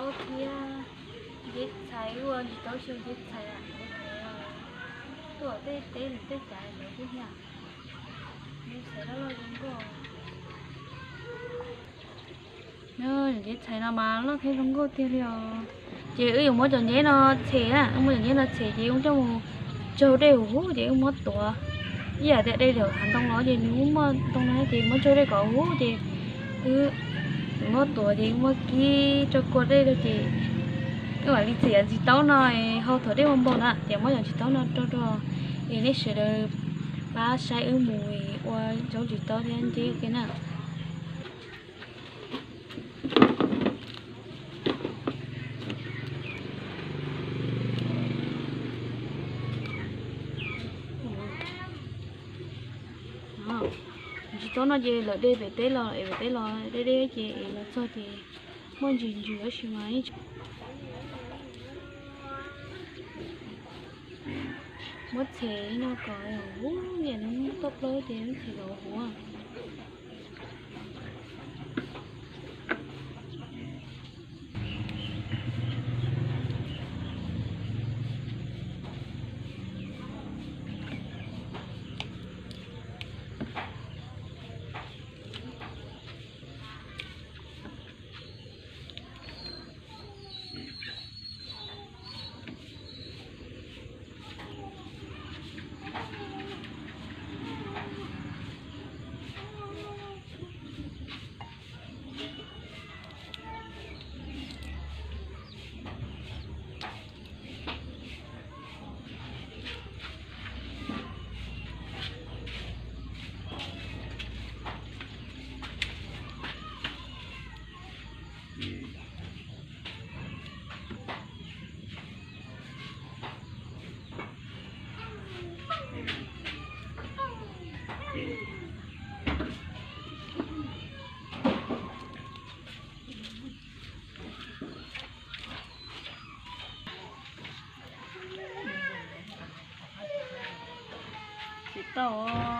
Thiab ntxim txhais, ua ntsis tau xyoo ntxim txhais, tuaj tej teb tej cav lawv thiab thiab. Ntxim txhais loj loj zoo nkauj. Ntxim txhais no mas loj thiab zoo nkauj tiag li os. Ces wb yuav muab cov nceb no tshem, wb muab cov nceb no tshem ces wb coj mus tsaug dej huv huv ces wb muab tuav. Ib yam tias dej lawm hav ntoo los ces nws muaj ntoo no ces muab tsaug dej kom huv ces wb muab tuav ces wb muab kib rau kua dej rau ces wb mam li tshem cov ntsis taub no, hau thaum dej npau npau na ces muab cov ntsis taub no rau rau. Es nej sawv daws pab saib wb mus ua zaub ntsis taub thiab nceb ua ke na. Ntsis taub no ces lawv de pem teb los es pem teb los deb deb ces es los txog ces muaj ntsis ntsws tab sis mas muab tshem no kom huv, yam no toj plaub ces muab tshem kom huv. Tsis tau,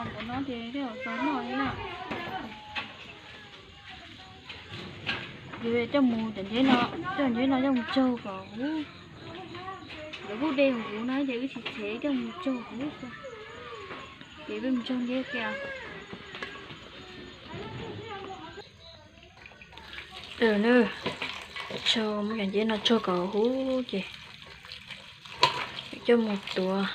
npaum no ces tej zaum txog noj li na. Ces coj mus cov nceb no, cov nceb no coj mus tsaug kom huv. Lawv kuj de huv huv na ces wb tsis tshem, coj mus tsaug huv. Ces peb mus tsaug nceb kiag. Tsaug, muab cov nceb no tsaug kom huv ces coj mus tuav.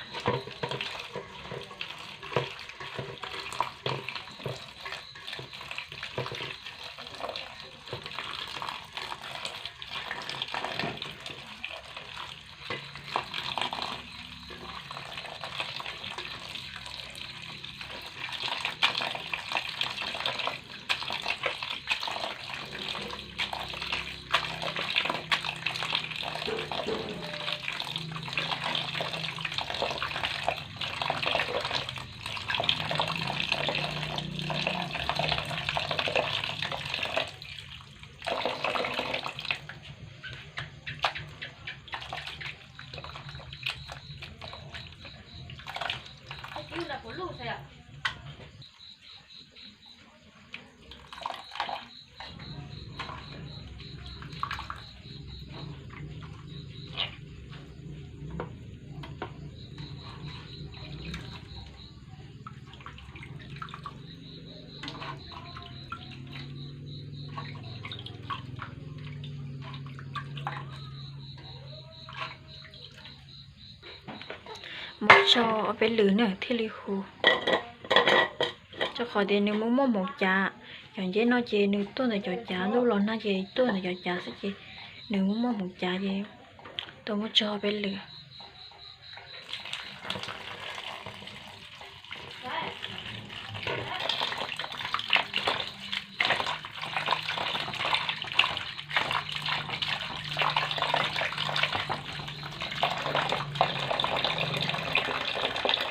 Mus tsaug ob peb lwm na thiaj li huv. Rau qhov tias nws muaj muaj hmoov cav, cov nceb no ces nws tuaj ntawm cov cav, ntuj los nag ces tuaj ntawm cov cav xwb ces nws muaj muaj hmoov cav ces tau muab tsaug ob peb lwm.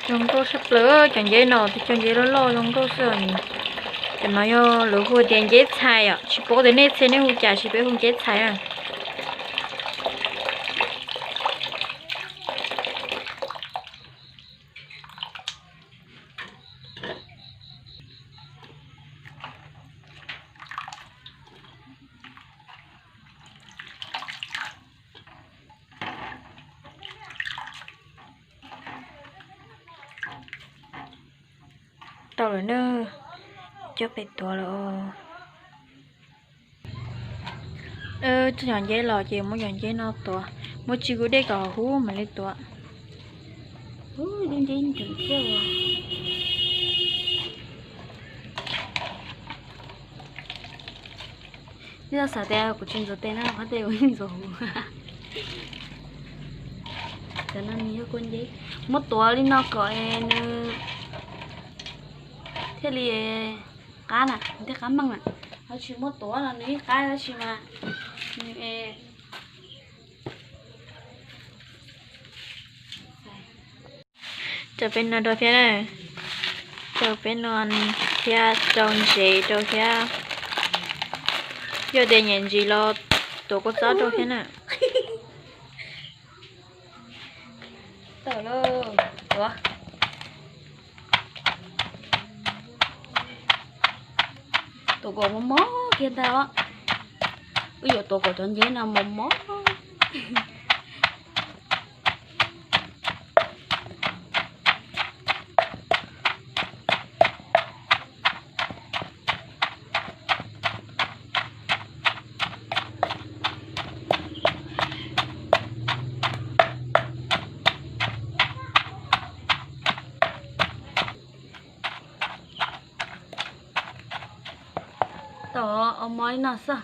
Zoo nkauj sab plaws cov nceb no, cov nceb loj loj zoo nkauj xwb. Cov no yog lawv hu tias nceb txhais os, tsis paub tias nej txhia nej hu cas, tsis, peb hu nceb txhais na. Tau lawm na, coj pem tuav lawm os. Cov nceb los ces muab cov nceb no tuav, muab tsis kub dej kom huv mam li tuav. Nceb ntsees thiab. Nej xav tias kuv tsis ntxuav tes na, qhov tes kuv yeej ntxuav huv. Cov no nws yog kua nceb, muab tuav li no kom nws thiaj li qab na, thiaj qab meej na. Ho tsis muab tuav los nws yeej qab tab sis mas nws Rau peb no rau thiab na, rau peb no thiab, rau ntsev rau thiab. Yog tias nyiam ntsis los tuav kua txob rau thiab na. Tawm lauj, tuav. Tuav kom mos mos kiag ntag os. Wb yuav tuav kom cov nceb no mos mos. Tau, ua mov li no xwb.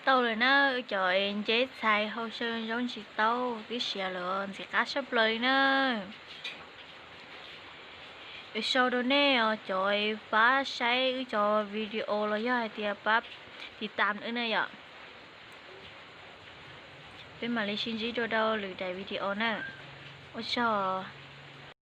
Tau lawm na, wb cov nceb txhais hau saw zaub ntsis taub twb siav lawm, ntxim qab tshaj plaws li na. Ua tsaug rau nej os cov pab saib wb cov video los yog hais tias pab tiv tam wb na yom. Peb mam li sib ntsib dua rau lwm daim video na. Ua tsaug.